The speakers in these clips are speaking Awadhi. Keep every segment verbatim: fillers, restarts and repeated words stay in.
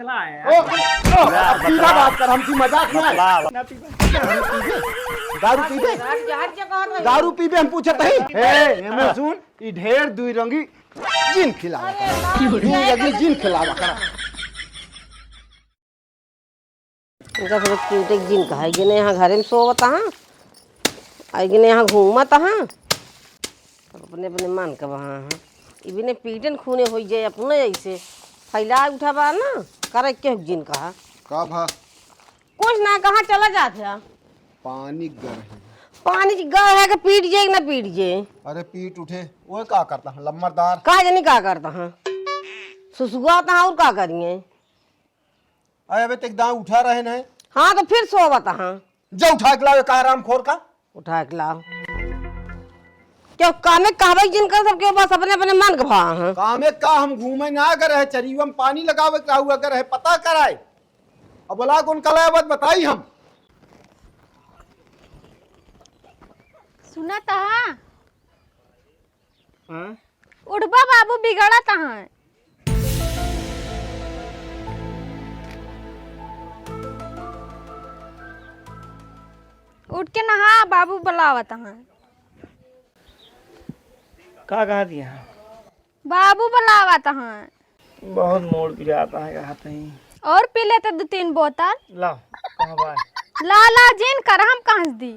ओ, ओ, अब सीधा बात कर, हमसे मजाक ना। बतला। दारू पीबे? दारू पीबे हम पूछत हई। ए, एमे सुन, ई ढेर दुई रंगी जिन खिलावा करा। दुई रंगी जिन खिलावा करा। इनका सब क्यूटे जिन कहा है, गिने यहाँ घरे में सोवत हाँ, आ गिने यहाँ घूमत हाँ। सब अपने अपने मन का वहाँ हाँ। इबिने पीटन खूने होई जाए अपने ऐसे। फैला उठा बा ना, करे के जिन कहा। का भा? कुछ ना, कहाँ चला जात है? पानी गर है। पानी गर है कि पीट जाए कि ना पीट जाए? अरे पीट उठे, वो का करता है लम्बरदार? का जानी का करता है? सुसुआत हाँ और का करिए? अरे अबे तेक दाँव उठा रहे नहीं। हाँ तो फिर सोवत हाँ। जा उठा के लावे का हराम खोर का। उठा के लाओ। क्यों कामे कहबे जिन कर सबके बस अपने अपने मन के भा हाँ। कामे का हम घूमे ना अगर है चरियो में पानी लगावे का हुआ अगर है पता कराए। अब बोला कौन कलावत बताई हम। सुनत हाँ? हाँ? उठबा बाबू बिगड़त हाँ। उठ के नहा, बाबू बुलावत हाँ। का कहा दिया? बाबू बुलावत हाँ। बहुत मूड पिरात है कहा तहीं। और पी लेते दो तीन बोतल। ला, कहाँ बा? ला, ला, जिन कर हम कहाँ से दी?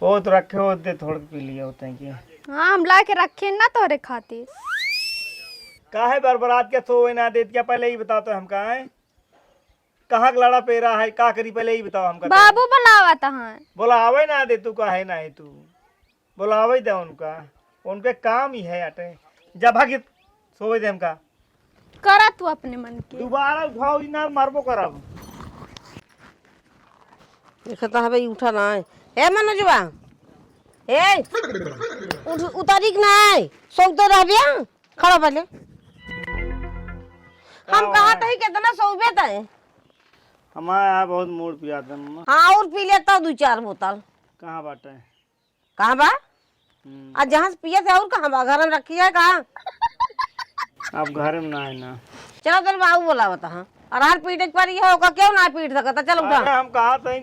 वो तो रखे होते, थोड़ के पी लिया होते हैं कि। हाँ, हम ला के रखे ना तोहरे खातिर। काहे बरबरात के सोवे ना देत क्या? पहले ही बता तो हमका है। कहाँ के लड़ा पेरा है, का करी, पहले ही बताओ हमका। बाबू बुलावत हैं। बुलावे ना दे तू, काहे ना है तू? बुलावे दे उनका, उनके काम ही है अटे। जा भाग, सोवे दे हमका। करा तू अपने मन के। दोबारा उठाओ, ई ना मारबो करब। देखता है भाई, उठा ना है। ए मनोजवा, ए, उठ, उतारी के ना है, सोते रहबिया। खड़ा पहले। हम कहा तही कितना सोबे तय। हमारे यहाँ बहुत मूड पिया था, मम्मा। हाँ, और पी लेता दो चार बोतल। कहाँ बाटे? कहाँ बा? हम्म। आ जहाँ से पिए थे और कहाँ बा? घर में रखी है कहाँ? आप घर में ना है ना। चलो, चलो, बाबू बोलावत हाँ। अरहर पीटे के परी है, ओका क्यों ना पीट सकता? चल उठा। अरे, हम कहा तही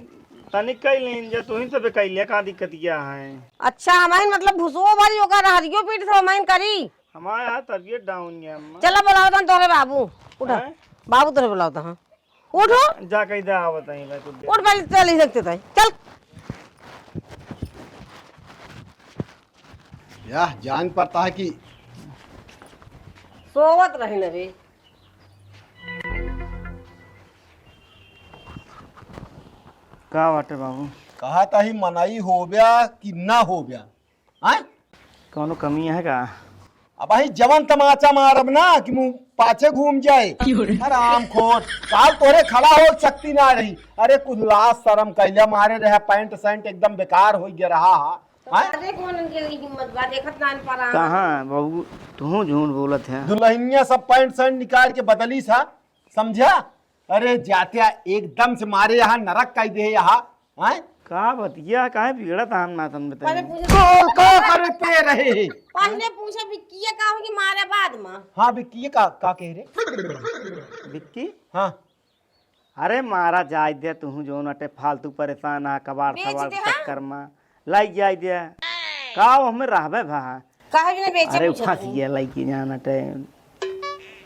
तनिक कई लीन जे, तुही से भी कई ले, का दिक्कत क्या है? अच्छा, हमारे मतलब भुसुओ भरी ओका रहरियो पीट से हमारे करी। हमारे यहाँ तबियत down है, अम्मा। चला, बुलावत हैं तोहरे बाबू। उठा। हैं? बाबू तोहरे बुलावत हैं। उठो। जा कही दे, आवत हैं, मैं कुछ देर। उठ, पहले चल ही सकते थे। चल। यह जान पड़ता है कि सोवत रही न रे। का बाटे बाबू? कहा तही मनई होब्या कि ना होब्या? आय? कौनो कमी है का? अब भाई जवन तमाचा मारब ना कि मुँह पाछे घूम जाए। क्यों रे? हराम खोर, काल तोरे खड़ा हो शक्ति ना रही। अरे कुछ लाज शरम कैले मारे रहे, पैंट सैंट एकदम बेकार हो गया रहा हा। आय? अरे कौन के हिम्मत बा, देखत नान परा। कहाँ बाबू, तू झूठ बोलत है। दुल्हनिया सब पैंट सैंट निकाल के बदली सा, समझा? अरे जात्या एकदम से मारे यहाँ नरक कई दे यहाँ, हैं? का बतिया, काहे बिगड़त हम ना तन बताई। पहले पूछे का, का करते रहे? पहले पूछे बिक्किया का होगी मारे बाद में। हाँ बिक्किया का, का कह रहे? बिक्की? हाँ। अरे मारा जाय दे, तू जौन अटे फालतू परेशान आ, कबाड़ बेच सबाड़ दे, हाँ? चक्कर में। लाइ जाय दे। का वो हमें रहबे भा? काहे बिना बेचे अरे पूछत फंस हूँ? गया लइके जान अटे।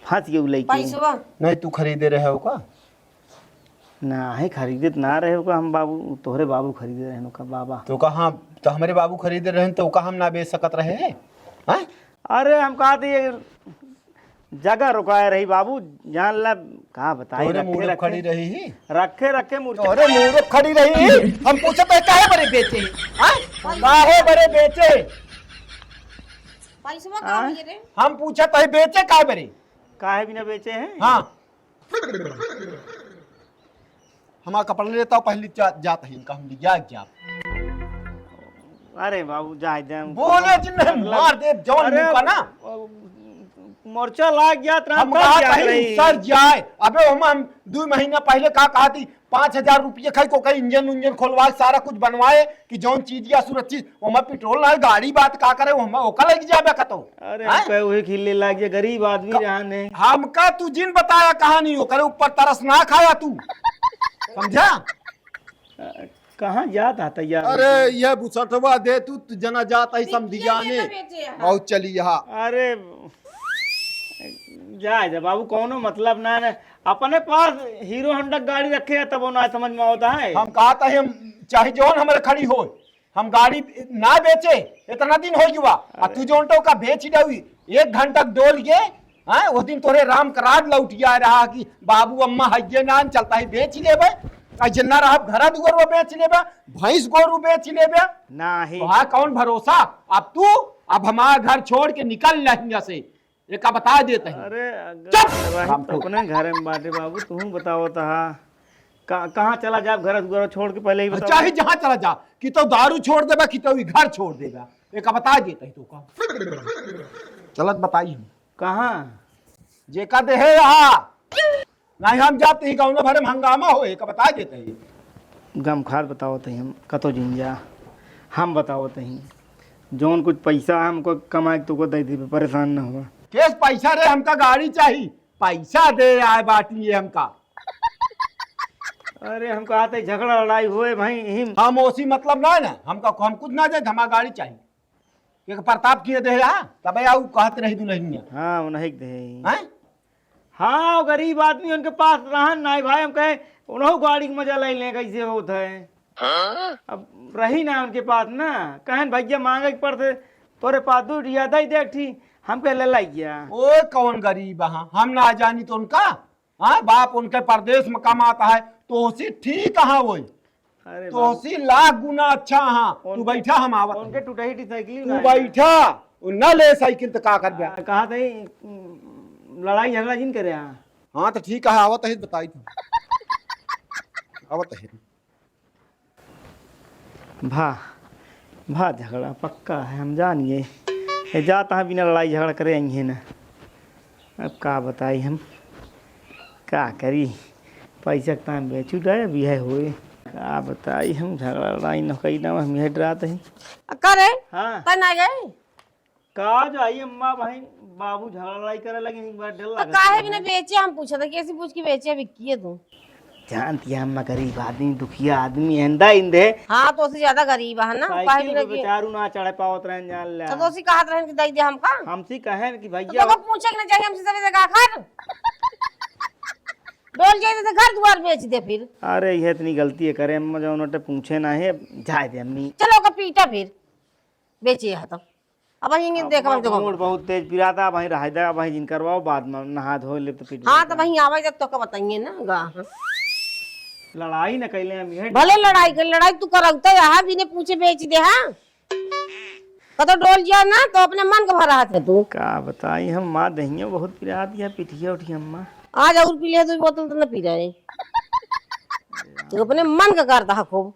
फंस गया लइके। पैसवा? नहीं, तू खरीदे रहे हो का? नाही, खरीदत ना रहे हो का हम बाबू, तोहरे बाबू खरीदे रहे हो का बाबा? तो का हाँ, तो हमरे बाबू खरीदे रहे तो का हम ना बेच सकत रहे हैं? हैं? अरे हम कहा थे ये जगह रुकाए रही बाबू, जान ला, का बताई, तोरे रखे, मूड़ रखे। खड़ी रही ही। रखे, रखे मूड़। तोरे मूड़ खड़ी रही ही। हम पूछत है काहे बरे बेचे? हाँ? काहे बरे बेचे? पैसवा का हाँ? होई रे? हम पूछत है बेचे काहे बरे? काहे बिना बेचे हैं? हाँ। हमारा कपड़ा लेता हूँ, पहली जा-, जात है इनका, हम लिया जाब। अरे बाबू, जाए दे हम। बोले जिन नहीं, मतलब, मार दे, जवान अरे, मुंह का ना। मोर्चा लाग गया, हम कहा कहीं रही। सर जाए। अबे हम, हम दो महीना पहले का कहा थी, पाँच हजार रुपये खाई को कहीं इंजन उंजन खोलवाए, सारा कुछ बनवाए कि जौन चीज या सुरक्षित, ओमा पेट्रोल ना है, गाड़ी बात का करे, ओमा ओका लग जाबे कतो। अरे, हैं? हम कहे वही खिल्ले लाग गया, गरीब आदमी क-, रहा ने। हमका तू जिन बताया कहानी, ओकरे ऊपर तरस ना खाया तू। समझा? अ, कहाँ जात हा तैयार अरे, होके? यह बुसटवा दे तू, तू जना जात है बिकिया समधियाने। के तो बेचे हैं। और चली यहाँ। अरे, जाए दे बाबू, कौनो मतलब ना, ना। अपने पास हीरो होंडा गाड़ी रखे है, तब वो ना समझ में आवता है। हम कहा था, हम चाहे जौन हमारे खड़ी हो, हम गाड़ी ना बेचे, इतना दिन हो गया। आ अरे। तू जौन तो का बेच ही रही, एक घंटा डोल के, हाँ, वो दिन तोरे राम कराड लौट गया रहा कि बाबू अम्मा हइये नान चलता है, बेच लेबे, आ जे ना रहब घर दुआर वो बेच लेबे, भैंस गोरू बेच लेबे। नाही। तो हाँ, कौन भरोसा? अब तू, अब हमारा घर छोड़ के निकल लहिया से, एका बता देत ही। अरे, अगर चुप! रही तो रामपुर। अपने घरे में बाटे बाबू, तू बतावत हा। का-, कहाँ चला जाब घर दुआर छोड़ के, पहले ही बताओ। चाहे जहाँ चला जा, कि तो दारू छोड़ देबा, कि तो ई घर छोड़ देबा। एका बता देत ही तो का। चलत बताई हम। कहाँ? जेका देहे रहा। नाही हम जात ही, कौनो भरे में हंगामा होए, एका बता देत ही। गम खार बतावत ही हम, कतो जिन जा। हम बतावत ही। जौन कुछ पैसा है हमको कमाए के तुको दे देबे, परेशान न हुआ। केस पैसा रे, हमका गाड़ी चाही, पैसा दे आए बाटी ये हमका। अरे हम कहा थे झगड़ा लड़ाई होए भाई, हिम। हम ओसी मतलब ना है ना, हमका, हम कुछ ना दे, हमारा गाड़ी चाही। एक प्रताप किए दे हा, तबे आऊ कहत रही दुल्हनिया। हाँ, उन्हें के दे। हैं? हाँ, गरीब आदमी उनके पास रहन नाई भाई, हम कहे, उन्हों गाड़ी के मजा ले लें, कैसे होत है। हाँ? अब रही ना उनके पास ना, कहन भैया मांगे के पड़ते, तोरे पास दू ठिया दे दे एक ठी, हम कहे ले लाई गया। ओ कौन गरीब हाँ, हम ना जानी तो उनका, हाँ, बाप उनके परदेश में कमाता है, तो उसी ठीक हाँ वही। अरे तो बाबू। उसी लाख गुना अच्छा हाँ। तू उनके, बैठा, हम आवत उनके हैं। टूटही टी साइकिल तू ना है। बैठा, वो न ले साइकिल तो का कर गया? आ, कहा थे, उम, लड़ाई झगड़ा जिन करे हाँ। हाँ, तो ठीक है, आवत है, बताई तू। आवत है। भा, भा झगड़ा पक्का है, हम जानिए। ये जाता है बिना लड़ाई झगड़ा करे आई है ना। अब का बताई हम, का करी, पैसा के तान बेचू जाए, अब यह होए। का बताई हम, झगड़ा लड़ाई न कई ना, हम यह डरात ही। आ, का रे? हाँ। तै ना गए? का जाई अम्मा, भाई बाबू झगड़ा लड़ाई करे लगे, एक बार डर तो लगा काहे था। बिना बेचे, हम पूछा था, कैसे पूछ के बेचे, बिकिए तू? जानती है अम्मा, गरीब आदमी, दुखिया आदमी है, इंदा इंदे। हाँ, तो उससे ज्यादा गरीब है ना, काहे साइकिल बिना पे किए? बेचारू ना चढ़े पावत रहन, जान ले। तो, तो उसी कहत रहन कि दे दे हमका। हमसे कहेन कि तो भैया तोका पूछे के ना चाहिए हमसे, सबसे का खात? डोल जाए तो घर दुआर बेच दे फिर। अरे, ये इतनी गलती है करे अम्मा, जो उन्होंने पूछे ना है, जाए दे अम्मी। चलो, ओका पीटा फिर, बेचे है तो। अब हिंगे अब देखो, अब देखो। मूड बहुत तेज पिराता, अब रह दे, अब जिन करवाओ, बाद में नहा धो ले तो पीट हाँ, लेता। तो वहीं आवे जब तोका बताइए ना, गा। लड़ाई न कैले हम, ये भले लड़ाई कर, लड़ाई तू करौते रहा, बिने पूछे बेच दे, हाँ? कतो डोल जा ना, तो अपने मन के भरा हाथ है तू। का बताई हम, माँ दहिया बहुत पिरात है, पिठिया उठिया अम्मा। आज और पी ले, दो बोतल तो न पी रहे। तू अपने मन का करता है खूब।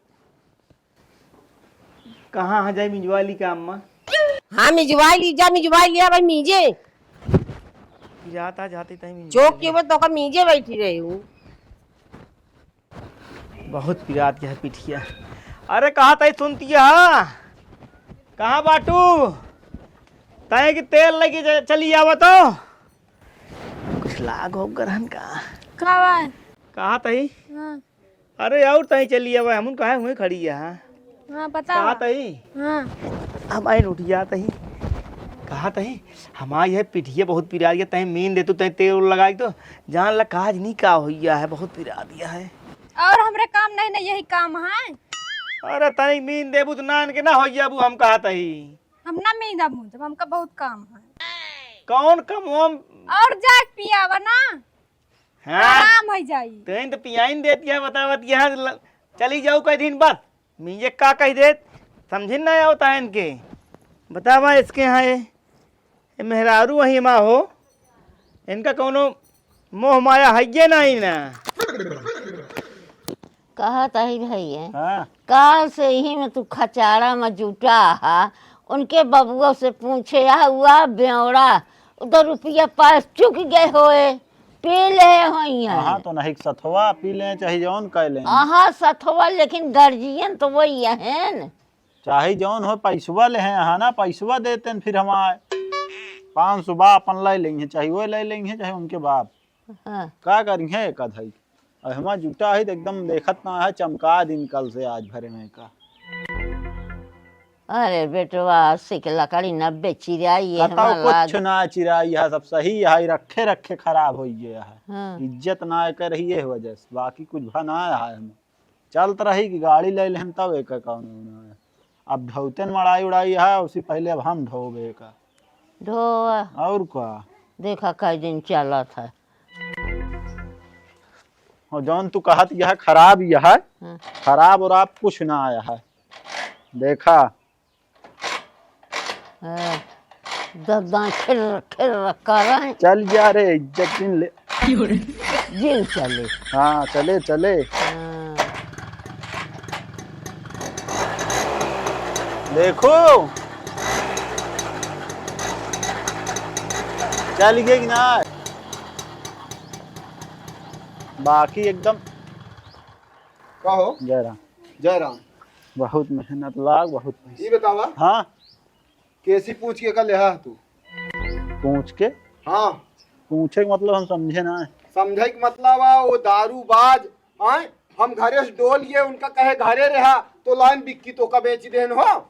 कहाँ है जाई मिजवाई ली का अम्मा? हाँ, मिजवाई ली जा, मिजवाई लिया भाई, मीजे। जाता जाती तई मिजवाई चौक के ली। ऊपर तो का मीजे बैठी रही हूँ। बहुत पिरात यह पिठिया। अरे कहा तई सुनती है? कहाँ बाटू? तय कि तेल लेके च-, चली आवा तो। कुछ लाग हो गरहन का? का बा? कहा तई? हाँ। अरे और तहीं चली आवे, हमन काहे हुए खड़ी है, हाँ? हाँ, पता कहा बा। तहीं? हाँ। हम आइन उठ जात ही। कहा तहीं? हमार यह पिठिया बहुत पिरात है, तहीं मीन दे तू, तहीं तेल उल लगाई तो जान ला काज नहीं का होइया है, बहुत पिरात है। और हमरे काम नहीं ना, यही काम है। अरे तनिक मीन देबू तो नान के ना हो जाबू, हम कहा तहीं। हम ना मीन देबू, जब हमका बहुत काम है। कौन काम हम? और जाके पियावा ना। हाँ। आराम हो जाई। तैं तो पियाइन देती है, बतावत यहाँ ल-, चली जाऊ कई दिन बाद। मीजे का कह देत, समझिन ना आवता है इनके। बतावा इसके यहाँ ये, ये मेहरारू वही माँ हो, इनका कौनो मोह माया है ये नहीं ना। कहत ही भैया, हाँ। काल से यही में तू खचाड़ा में जुटा हा, उनके बबुआ से पूछे हा, हुआ ब्योड़ा, उधर रुपया पास चुक गए होए। पी ले होइहैं। अहाँ तो नहीं सथवा पी ले, चाहे जौन कह ले। अहाँ सथवा, लेकिन गार्जियन तो वही है न। चाहे जौन हो, पैसवा ले हैं, अहाँ ना पैसवा देते हैं, फिर हम आए। पाँच सौ बा अपन ले लेंगे, चाहे वो ले लेंगे, चाहे उनके बाप। हाँ। का करिहैं एक आधाई? अब हमार जूता है तो एकदम देखत ना है, चमका दिन कल से आज भरे में का। अरे बेटवा, अस्सी के लकड़ी नब्बे चिराई है, कतौ हमार कुछ लाग- ना चिराई है, सब सही है, रखे रखे खराब हो गया है। हाँ। इज्जत ना एकर ही ये वजह से, बाकी कुछ भा ना है हम। चलत रही कि गाड़ी ले लेहन तब एक कौन होना है। अब ढौते न मड़ाई उड़ाई है, उसी पहले अब हम ढोबे का। ढोआ। और का? देखा कई दिन चलत है। और जौन तू कहत यह खराब यह है, हाँ। खराब और आप कुछ ना आया है। देखा। हाँ, दर्दा खिर, खिर कर रहे हैं। चल जा रे, इज्जत दिन ले। क्यों रे? दिन चले। हाँ, चले, चले। हाँ। देखो। चल गए कि ना? बाकी एकदम का हो? जय राम। जय राम। बहुत मेहनत लाग, बहुत पैसा। ई बतावा। हाँ। केसी पूछ के का लेहा तू? पूछ के? हाँ। पूछे के मतलब हम समझे ना। समझे के मतलब आ, वो दारूबाज, आए, हम घरे से डोल गए, उनका कहे घरे रहा, तो लाइन बिक्की तो का बेच देन हो?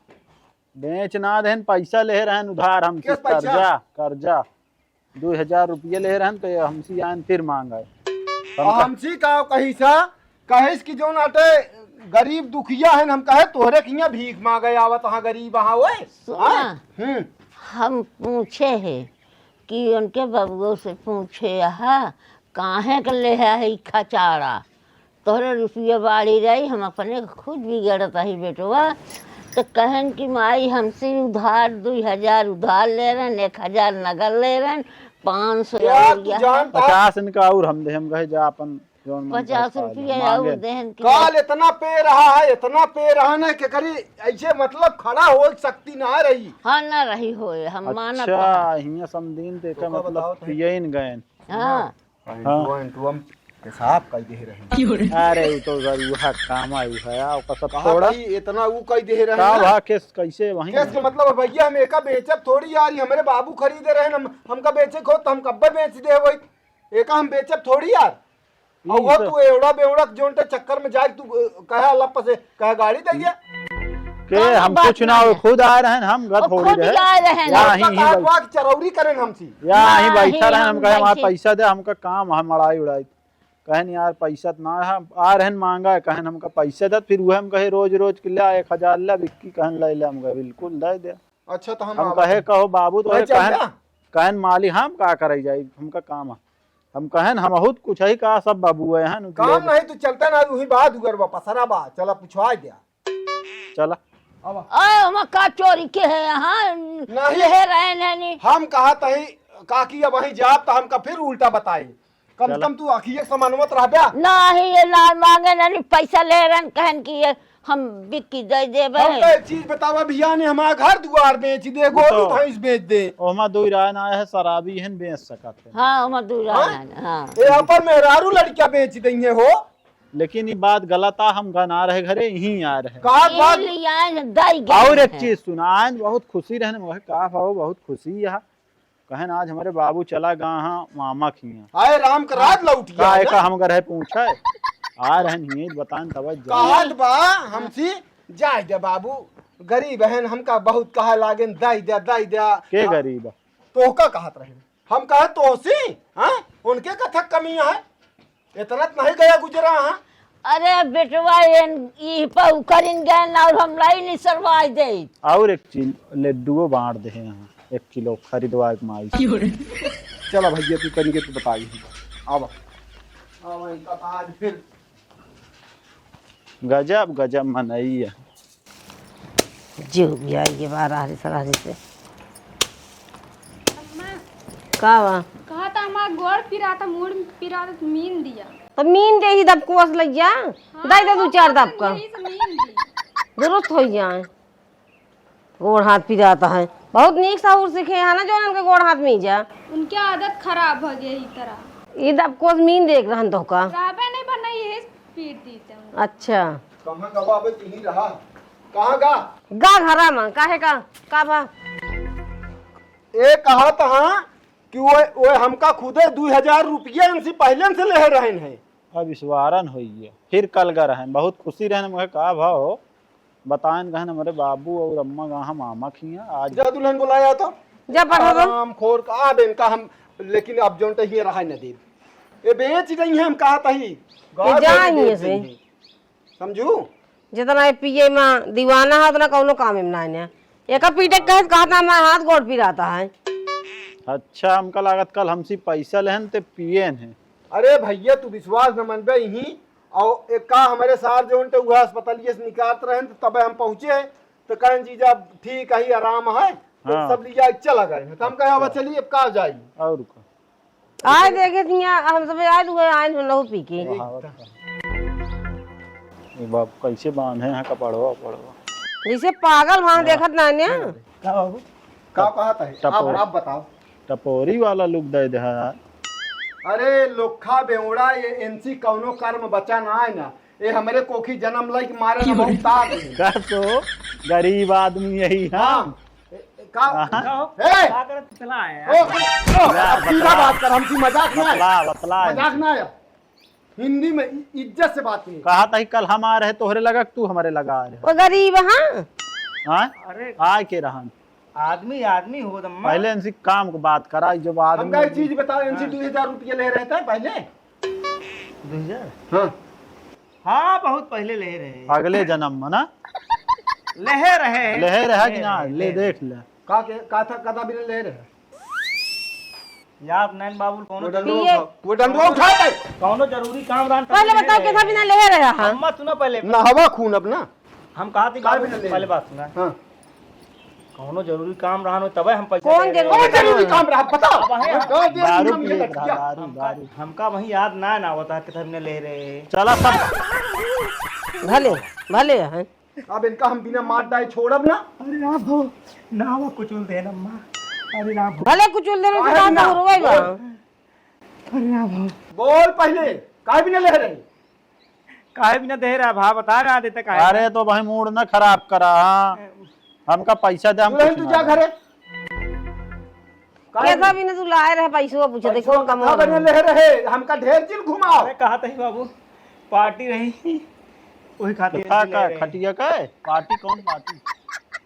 बेच ना देन, पैसा ले रहन उधार हमसे, किस पैसा? कर्जा, कर्जा। दो हजार रुपये ले रहन, तो ये हमसे आयन फिर मांगा है। और हमसे का कही सा, कहिस कि जौन आटे गरीब दुखिया है, हम कहे तोहरे किया भीख मांगे आवत हाँ गरीब हाँ ओए। सुना, हाँ? हम्म। हम पूछे है कि उनके बबुओ से पूछे हा, काहे के ले है ई खचाड़ा? तोहरे रुपया बाड़ी रही, हम अपने खुद बिगड़त ही बेटवा। तो कहन कि माई हमसे उधार दो हजार उधार ले रहन, एक हजार नगद ले रहन, पाँच सौ यार, और तू यहाँ जानता पचास इनका और हम दे, हम कहे जा अपन जौन मन करे पचास खा ले, रुपया मांगे। और देहन कि काल इतना पे रहा है, इतना पे रहा ना कि करी ऐसे मतलब खड़ा हो सकती ना रही। हाँ, ना रही होए, हम मानत अच्छा, हन। हियां समदीन ते का तो का मतलब बताओ तो? पिए न गए। हाँ। हाँ। इंटुआ, इंटुआ में पेशाब कई दे रहे हैं। अरे, उ तो जरूर काम आई है, आ, ओकर सब कहा छोड़ा। भाई, इतना उ कई दे रहे का हैं ना। भा केस कैसे वहीं केस के मतलब है भैया, हम एका बेचब थोड़ी यार, ये हमरे बाबू खरीदे रहे, हम, हमका बेचे को तो हम कब्बे बेच दे वही। एका हम बेचब थोड़ी यार। ई और वो तो तू एवड़ा बेवड़ा जोन ते चक्कर में जाए, तू, अ, कहे अलग से, कहे गाड़ी दे दिया। के का हम बात कुछ ना ना हो, है। खुद आए रहन, हम घर वो थोड़ी खुद रहे। आए रहन। या हम ही, का ही काम बैठ- हुआ कि चरौरी करें हमसे? या ही ना, बैठा ही रहन, हम हम कहे, "हमारा बैठे। पैसा दे, हमका काम है, मड़ाई उड़ाई।" कहन, "यार, पैसा त ना है।" आ रहन मांगा, कहन, "हमका पैसा दे।" फिर वह हम कहे, "रोज, रोज के ले, एक हजार ले, बिक्की," कहन, "ले ले।" हम कहे, "बिल्कुल, दे दे।" अच्छा, तो हम हम आवा कहे, थे। "कहो बाबू, तो मैं चल कहन, जा। कहन मालिक, हम का करे जाई, हमका काम है।" हम कहन, "हम बहुत कुछ है का, सब बाबू है हन।" काम नहीं तो चलता ना, वही बात उगर बा, पसरा बा, चला पूछवा दिया। चला। अब ओए, ओमा का चोरी के है यहाँ? नहीं। लेहे रहे नहीं। हम कहा तही, काकी अब वहीं जाब त हमका फिर उल्टा बताई। कम से चला। कम तू अखिए समनवत रहब्या। नहीं, ये ना मांगे नहीं, पैसा ले रहन, कहन कि ये हम बिक्की दे देबे। हम तो एक चीज बतावा भैया ने, हमारा घर दुआर बेच दे, गोरू तो भैंस बेच दे। ओमा दो राय ना है, शराबी हन, बेच सकत है। हाँ, ओमा दो राय हाँ? ना है, हाँ। ए अपन मेहरारू लड़किया बेच देंगे हो। लेकिन ई बात गलत आ, हम गना रहे घरे, यहीं आ रहे। का ये बात? लियान दाई गए और एक हैं। चीज सुनाएन, बहुत खुशी रहने में, का भाव, बहुत खुशी है। कहन, "आज हमारे बाबू चला गा हाँ मामा खिया।" हाय राम का राज लौट गया काहे ना? का हम घर है पूछे? आ रहन हिये बताएन तब जा। कहत बा हमसे, "जाए दे बाबू, गरीब हन, हमका बहुत कहा लागेन, दाई दे, दाई दे।" के गरीब? तोहका कहत रहे। हम कहे तोहसी, हाँ? उनके कथक कमी है? इतना त नहीं गया गुजरा, हाँ? अरे बेटवा, एन, ई पा उकरिन गए ना और हम लाई नहीं सरवाई दे। और एक चीज, लड्डुओ बांट दे यहाँ, एक किलो खरीदवा एक माई से। चला भैया, तू तनिके तू बताई। आवा। आवा, इनका आज फिर गजब, गजब मनई है। जो भी आई ये बार आहरी सराहरी से। अम्मा, का बा? कहा था हमार गोड़ पिराता, मूड़ पिराता, तो मीन दिया। तो मीन दे ही दबकुआ से लइया। हाँ, दे दे दू चार दबका। यही से मीन दी। दुरुस्त हो जाए। गोड़ हाथ पिराता है। बहुत नीक साहूर सीखे हैं ना, जो उनके गोड़ हाथ में जा। उनके आदत खराब हो गई ई तरह। ई दबकोस मीन देख रहन तो का? राबे नहीं बना, ये पीट दी तुम। अच्छा। कहाँ गवा बे, तू ही रहा? कहाँ गा? गा घरा में, काहे का? का बा? ए, कहा तहाँ कि वो, वो हमका खुदे दू हजार रुपया इनसे पहले से ले रहन है। अब इसवारन होइए, फिर कल गा रहन, बहुत खुशी रहन, मगर का भाव हो? बताएन कहन, "हमरे बाबू और अम्मा गा हम मामा खिया आज।" जा दुल्हन बुलाया तो। जा पढ़ा दो। आराम खोर का, अब इनका हम, लेकिन अब जोन तो ये रहा न दे। ये बेच रही है, हम कहा तही। ये जा बेच यहाँ से। रही है। समझू? जितना ये पिए में दीवाना है, उतना कौनो काम में ना है। एका पीटे कहे, कहा था, "हमारा हाथ गोड़ पिराता है।" अच्छा, हमका लागत कल हमसे पैसा लेहन ते पिए हैं। अरे भैया, तू विश्वास न मनबे, यहीं और एक का हमारे सार जोन ते उहा अस्पतालिये से निकालत रहन, तो तबे हम पहुँचे, तो कहन, "जीजा ठीक है, आराम है।" तो हाँ। सब लिया चला गए। तो हम कहे, "अब चलिए, अब का जाई?" और का? आए देखे थिया, हम सब आए दुए आए हम लोग पी के। एकदम। ये बाप कैसे बांधे हैं कपड़वा, उपड़वा। जैसे पागल वहाँ हाँ। देखत ना ने। का बाबू? का टप-, कहत है? आप, टपोरी। आप बताओ। टपोरी वाला look दे दे है यार। अरे लोखा बेवड़ा, ये इनसे कौनो कर्म बचा ना है ना। ये हमरे कोखी जन्म लइके मारे ना बहुत तार है। का तो गरीब आदमी यही है। हाँ। ए, ए, का? हाँ। का हो? ए! का करत चला आया? ओ, ओ, अब सीधा बात कर, हमसे मजाक ना है। बतला, बतला। मजाक ना है। हिंदी में इ-, इज्जत से बात नहीं। कहा था कि कल हम आ रहे तोहरे लगा कि तू हमारे लगा आ रहे। वो गरीब, हाँ। हाँ? अरे। आए के रहन। आदमी, आदमी हो दम्मा। पहले इनसे काम को बात करा, जब आदमी हमका एक चीज बताओ, इनसे हाँ। दो हजार रुपये ले रहे थे पहले? दो हजार? हाँ। हाँ, बहुत पहले ले रहे। अगले जन्म में ना? ले रहे। ले रहे कि ना? ले, ले देख ले। का के, का था, कदा बिना ले रहे? याद नहीं बाबू, कौनो वो डंडो उठा, वो डंडो उठा दे। कौनो जरूरी काम रहन पहले बताओ, कैसा बिना ले रहे हैं? अम्मा सुनो पहले। ना हवा खून अपना। हम कहा थी का बाबू, बिना ले पहले रहे? बात सुना। हाँ। कौनो जरूरी काम रहन हो तबे हम पैसा कौन दे रहे जरूरी हैं। कौन जरूरी काम रहा बताओ। अब है। हम कहा दे दारू हम ये पिए रहा, लड़कियाँ। दारू, हमका, दारू। हमका वही याद ना, ना होता कितना बिना ले रहे। चला सब। भले, भले है। अब इनका हम बिना मार डाए छोड़ब ना। अरे राम हो, ना वो कुचल दे ना माँ। अरे राम हो। भले कुचल दे ना, काहे ना? तो रोवे बा। अरे राम हो। बोल पहले, काहे बिना ले रहे? काहे बिना दे रहा भा, बता रहा देते काहे अरे बिना? तो भाई मूड ना खराब करा, हाँ। हमका पैसा दे, हम दुल्हन कुछ तू ना जा दे। घरे। काहे कैसा बिना? भी ना तू लाए रहे पैसवा पूछे, पैसवा देखो कम कथा हो बने रहा। ले रहे, हमका ढेर दिन घुमाओ। अरे कहा तही बाबू, पार्टी रही, वही खातिर कथा ले का रहे। खटिया का है? पार्टी कौन पार्टी?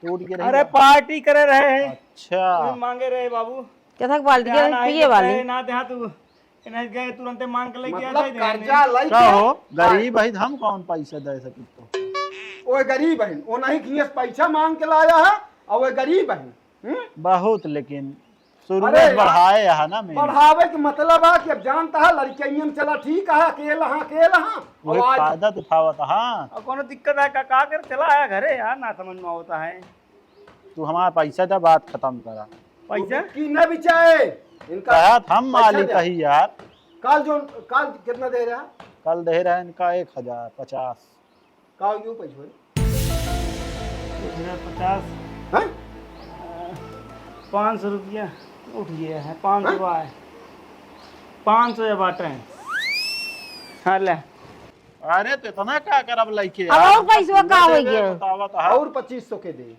टूट के रही अरे बा। पार्टी करे रहे हैं। अच्छा। वही मांगे रहे बाबू। कथा के पार्टी क्या के ना पिए है, वाली? ना देहा तू। इन्हें गए तुरंते मांग के लेके आ मतलब जाए, कर्जा लेके का हो? गरीब है, हम कौन पैसा दे सकी तो? ओए गरीब है, वो नहीं कि पैसा मांग के लाया है, और वो गरीब है। हम्म? बहुत, लेकिन शुरू अरे से यार, बढ़ाए है ना मेरे। बढ़ावे के मतलब है कि अब जानता है लड़कियन चला ठीक है, अकेला हाँ, अकेला हाँ। वही और आज फायदा तो उठावत हाँ। और कोनो दिक्कत है का, का कर चला आया घरे यार, ना समझ में होता है। तू हमारा पैसा दे, बात खत्म करा। पैसा? की ना बिचाए? इनका कहत हम पैसा मालिक दे। ही यार। काल जो, काल कितना दे रहा? कल दे रहा है इनका एक हजार पचास। का हो गयो पैसा? एक हजार पचास। हैं? पाँच सौ रुपया उठ गया है, पाँच सौ हैं? आए। पाँच सौ या बाटे हैं। हाँ, ले। अरे, तो इतना का करब लइके अब यार? और पैसवा का हो गया? बतावा तो, हाँ। और पच्चीस सौ के दे।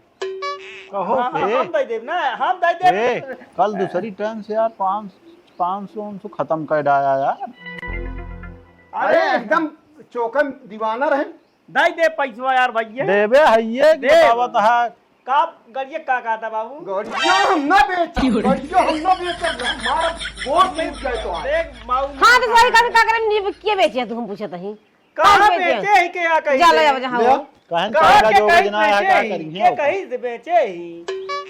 कहो हाँ, बे। हम दे देब ना, हम दे देब। ए, कल दूसरी टाइम से यार पाँच, पाँच सौ उन सौ खत्म कर डाया यार। अरे, अरे। एकदम चौकन दीवाना रहे। दे दे पैसवा यार भैया। देबे हइये कि दे। बतावत हा। का गड़िया का कहता बाबू? गड़िया हम ना बेचब, गड़िया हम ना बेचब, हमारा गोड़ टूट जाए तो आए। देख बाबू, हाँ, तो सही कहते, का करे, नहीं, के बेचे तू, हम पूछत हई। कहाँ कहाँ बेचे? बेचे ही के, या कहीं जा ले से? आवा, जहाँ ले हो। आ। कहन कहाँ चाहेगा के जो कहीं योजना है, बेचे क्या ही? करेंगे के हो? कहीं से बेचे ही?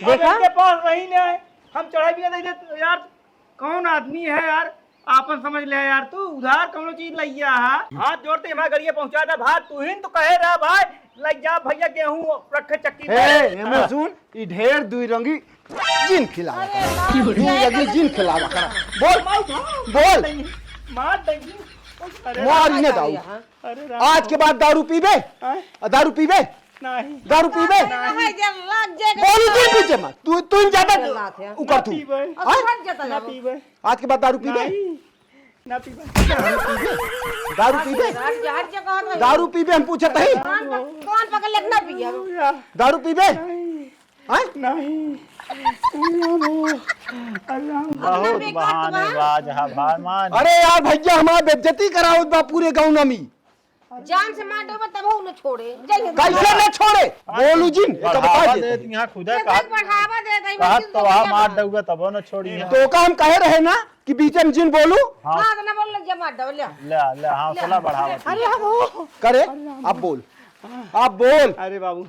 देखा? अब इनके पास रही ना है, हम चढ़ाई भी ना दे देते यार। कौन आदमी है यार, आपन समझ ले यार, तू उधार कौनो चीज लइया हा, हाथ जोड़ते हमारे गड़िया पहुंचा दे भाई, तू ही तो कहे रहा भाई, लग जा भैया गेहूं रखे चक्की ए, पे। एमे सुन, ई ढेर दुई रंगी जिन खिलावा अरे करा। बाप रे, दुई रंगी जिन खिलावा करा। बोल, मार, बोल। मार देंगे। अरे मार राम। इन्हें दाऊ। अरे राम। आज के बाद दारू पीबे? हाँ? आ, दारू पीबे? नहीं। दारू पीबे? नहीं। बोलू तू पीछे मत। तू, तू ही ज्यादा अरे बात है। उकर ना तू। पीबे। हाँ? और हट जाता ना जाओ। पीबे। आज के बाद दारू पीबे? नहीं। ना पीबे। दारू पीबे? हट जा, हट जा, कहत हई। दारू पीबे, हम पूछत हई। कान प-, कान पकड़ ले, ना पिया। दारू पीबे? नहीं। हैं? नहीं। अल्लाह हो, अल्लाह हो। बहुत बहानेबाज है भाई, मान। अरे यार भैया, हमार बेइज्जती करावत बा पूरे गाँव में। जान से मार देबे, तबहू न छोड़े। जय हिंद। कैसे न छोड़े? बोलू जिन, एक बढ़ावा बता दे। देत, यहाँ खुदा कितना कहत, बढ़ावा दे दे, कहत तो वहाँ मार दउगा, तबो न छोड़ी है। तो का हम कहे रहे ना कि बीच में जिन बोलू? हाँ। हाँ, तो ना बोल, लग जा, मार दो, ले। ले, ले, हौसला ले। बढ़ावा। अरे, हम हो। करे, अब बोल, अब बोल। अरे बाबू,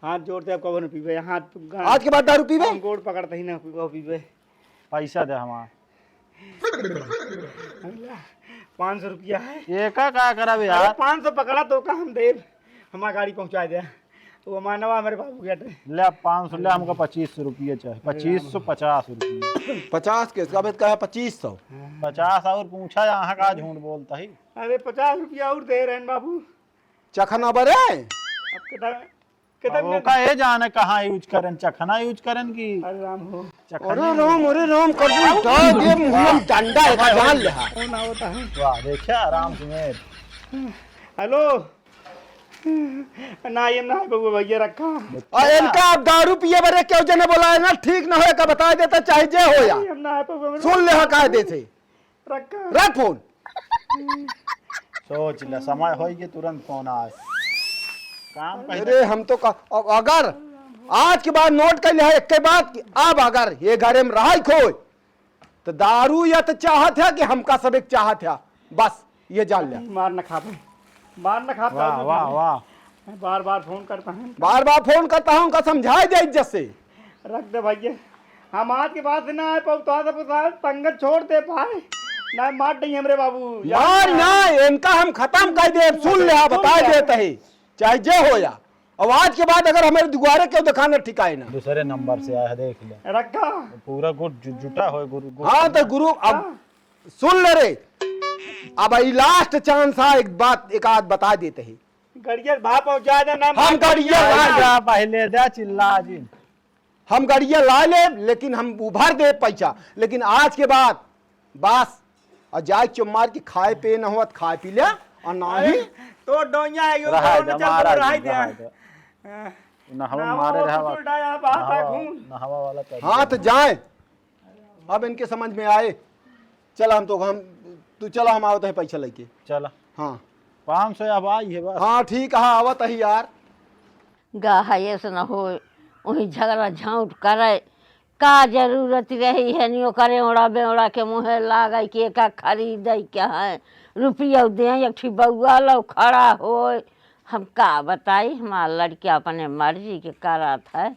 हाथ जोड़ते, अब कबो न पीबे, हाथ आज के बाद दारू पीबे? हम गोड़ पकड़ते ही ना, कबो पीबे। पैसा दे हमार। पाँच सौ रुपया है। एका का करब अरे यार? पाँच सौ पकड़ा तो का हम देब? हमार गाड़ी पहुँचा दे। वो मानवा हमारे बाबू के हटे। ले, पाँच सौ ले, हमका पच्चीस सौ रुपया चाहे। अरे पच्चीस सौ पचास रुपया। पचास के, अब कहा पच्चीस सौ। पचास और पूछा, यहाँ का झूठ बोलता ही। अरे, पचास रुपया और दे रहे हैं बाबू। चखना बरे? अब कितना अब ओका ए जाने कहाँ use करन, चखना use करन की अरे राम हो। चखना अरे राम, अरे राम, कबूल डाल दे मुँह में डंडा, एका जान ले हा। कौन आवता है? वाह, देखा आराम से। हेलो। ना, ये ना है बबुआ भैया, रखा। आ, इनका अब दारू पिए बरे क्यों जने बोला है ना, ठीक ना होए का बता देता, चाहे जे हो या। ये ना है बबुआ, सुन ले हा, कायदे से। रखा। रख फोन। सोच ले, समय होई के तुरंत फोन आए। काम कहीं अरे, हम तो का, अ-, अगर आज के बाद नोट कर लिया एक के बात कि अब अगर ये घरे में रहाई खोए, तो दारू या तो चाहत है कि हमका सब एक चाहत है, बस ये जान ले। मार न खाबे, मार न खाबे, वाह, दारू वाह, पी। वाह। बार बार फोन करता है। बार बार फोन करता है, उनका समझाए दे इज्जत से। रख दे भैया, हम आज के बाद से ना आए पाऊ, तो आज अब सारे पंगत छोड़ दे पाए, ना मार नहीं हमरे बाबू। मार ना, इनका हम खत्म कर दे, सुन ले, हाँ, सुन बता ले। देते हैं, चाहे जे हो या। अब आज के बाद अगर हमारे दुआरे क्यों दिखाना ठिकाए ना। दूसरे नंबर से आया है, देख ले। रखा। पूरा गुट जु-, जुटा हो गुरु, गुट। हाँ, तो गुरु, अब हाँ। सुन ले रे, अब ई last chance है, एक बात, एक आध बता देते हैं। गड़िया भाव पहुंचा दे ना, हम मार गड़िया दिया। ला जा, पहले दे चिल्ला जी। हम गड़िया ला लेब, लेकिन हम उभर देब पैसा, लेकिन आज के बाद बस, और जाए चुप मार के खाए पे न हुआ, खाए पी ले, और ना ही अरे, तो डोंया है, यो रहा तो दे, चल, महाराज रहा जी, दे। रहा दे। हाँ। नहवा ना मारे वो रहा कुछ बा। उल्टा यहाँ बात है, नहवा, खून। नहवा वाला कर हाँ, दे। तो जाए, अब इनके समझ में आए। चला, हम तो, हम, तू चला, हम आवत है पैसा लेके। चला। हाँ। पाँच सौ अब आई है बस। हाँ, ठीक है, आवत है यार। गाहयस न होय, वही झगड़ा झौंट करे। का जरूरत रही है नी ओकरे ओड़ा बेवड़ा के मुँहे लागे कि एका खरीदे के है, रुपया दे, एक ठी बउआ लो खड़ा होय। हम का बताई, हमार लड़किया अपने मर्जी के करत है।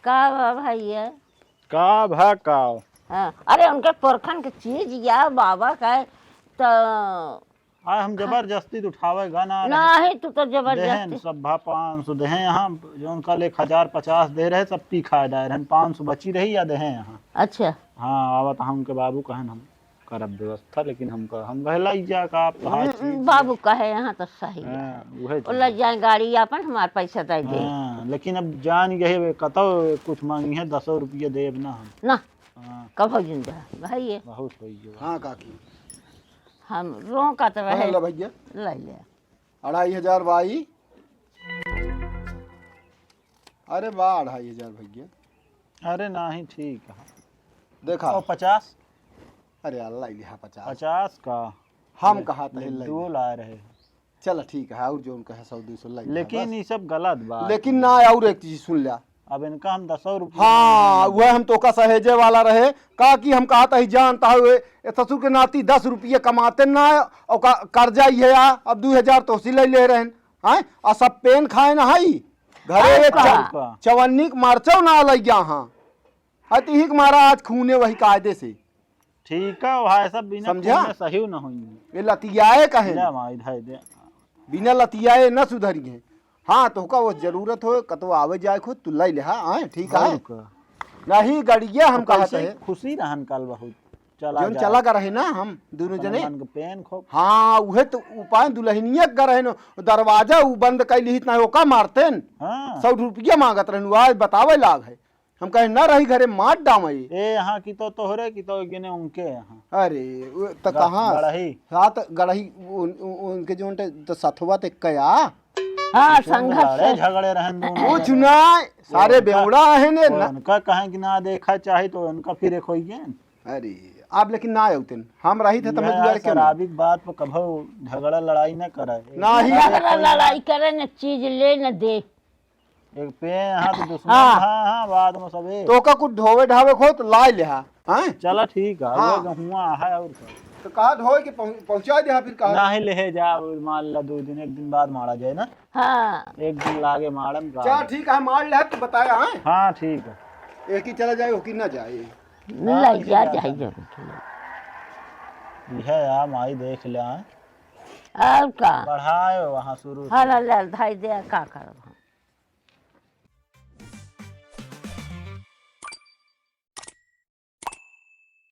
का बा भैया? का भा का? हाँ, अरे उनके पुरखन के चीज या बाबा का है, तो आय हम जबरदस्ती तो उठावे गा ना रहे। नाही, तू तो जबरदस्ती। देहेन सब भा पाँच सौ देहें यहाँ, जौन कल एक हजार पचास दे रहे, सब पी खाए डाए रहन, पाँच सौ बची रही या देहें यहाँ। अच्छा। हाँ, आवत हम उनके बाबू कहन हम करब व्यवस्था, लेकिन हम कह, हम कहे लाई जा का आप तो हर हम्म, चीज बाबू कहे यहाँ तो सही है। हाँ, उहे वो चीज। लग जाए गाड़ी अपन, हमार पैसा दे दे। हाँ, लेकिन अब जान गए वे कतो कुछ मांगी है, दसो रुपये देब ना हम। ना। हाँ। कब हो जिंदा भाई ये? बहुत हो गया। हाँ काकी। हम रोका तो हाँ, रहे। ला भैया। ले ले। अढ़ाई हजार बाई। अरे वाह, अढ़ाई हजार भैया। अरे नाही, ठीक है। देखा। और पचास? अरे अल्लाह, लिहा पचास। पचास का? हम ले, कहा था ले, ले। दो ला रहे। चला ठीक है, और जौन कहे सौ दो सौ लग जाए, लेकिन बस। ई सब गलत बात लेकिन है। ना, और एक चीज सुन ल्या। अब इनका हम दसो रुपया हाँ, नहीं वह हम तोका सहेजे वाला रहे, का कि हम कहत ही जानता हुए, ए ससुर के नाती दस रुपये कमाते ना, और का, कर्जा ही है या, अब दो हजार तो सिलाई ले रहे हैं, हैं? और सब पेन खाए ना है, घरे और ये का? च-, चवन्नी के मरचो ना लग गया हाँ, है तो यही के मारा आज खूने वही कायदे से। ठीक है भाई, सब बिना समझा? खूने सही न होई। ये लतियाए कहे। ले माई, धाई दे। बिना लतियाए न सुधरी है। हाँ, तोहका वो जरूरत हो, कतो आवे जाए खुद, तू लाई ले, हाँ, हाँ, ठीक है। और का? नहीं, गड़िया हम अब कहत कैसे है। खुशी रहन कल बहुत। चला जौन जाए। चला का रहे ना हम दोनों अपने जने। मन के पेन खो। हाँ, उहे तो उपाय दुल्हनिया का रहे न, दरवाजा उ बंद कर लिहित ना, ओका मारतेन। हाँ। सौ रुपया मांगत रहन, आज बतावे लाग है। हम कहे ना रही घरे, मार डावई। ए, यहाँ की तो तोहरे की तो गिने उनके यहाँ। अरे, उ, त ग-, कहाँ? गड़ही। हाँ, त गड़ही, उन, उन, उनके जो उनके त सथवा ते कया। हाँ, कुछ संघर्ष लड़े है। झगड़े रहन दोनों कुछ जने। ना, सारे उनका, बेवड़ा है ने वो ना। उनका कहें कि ना देखा चाही तो उनका फिर एक होई गए। अरे, आप लेकिन ना आउतेन, हम रही थे तो यह मैं यार दुआर के ना। शराबी के बात पर कभो झगड़ा लड़ाई ना करे। ना ही। झगड़ा लड़ाई करे न, चीज ले न दे। एक पे यहाँ तो दुश्मन हाँ। हाँ, हाँ, बाद में सबे। तो का कुछ ढोवे ढावे को हो तो लाई ले हा, हैं? चला ठीक है, हाँ। वो हुआ है और का। तो कहा ढोए के पहुं-, पहुंचा दे हा फिर कहा? नहीं ले जा, मान ला दो दिन, एक दिन बाद मारा जाए ना। हाँ। एक दिन लागे मारम का। चल ठीक है, मार ले हा, तू बताया, हैं? हाँ, ठीक है। एक ही चला जाए, हो कि ना जाए। ले जा, जाए जब। यह यार माई देख ले, हैं? और का? बढ़ाए वहाँ शुरू से। हाँ, ले, ले, धाई दे, का करब हम?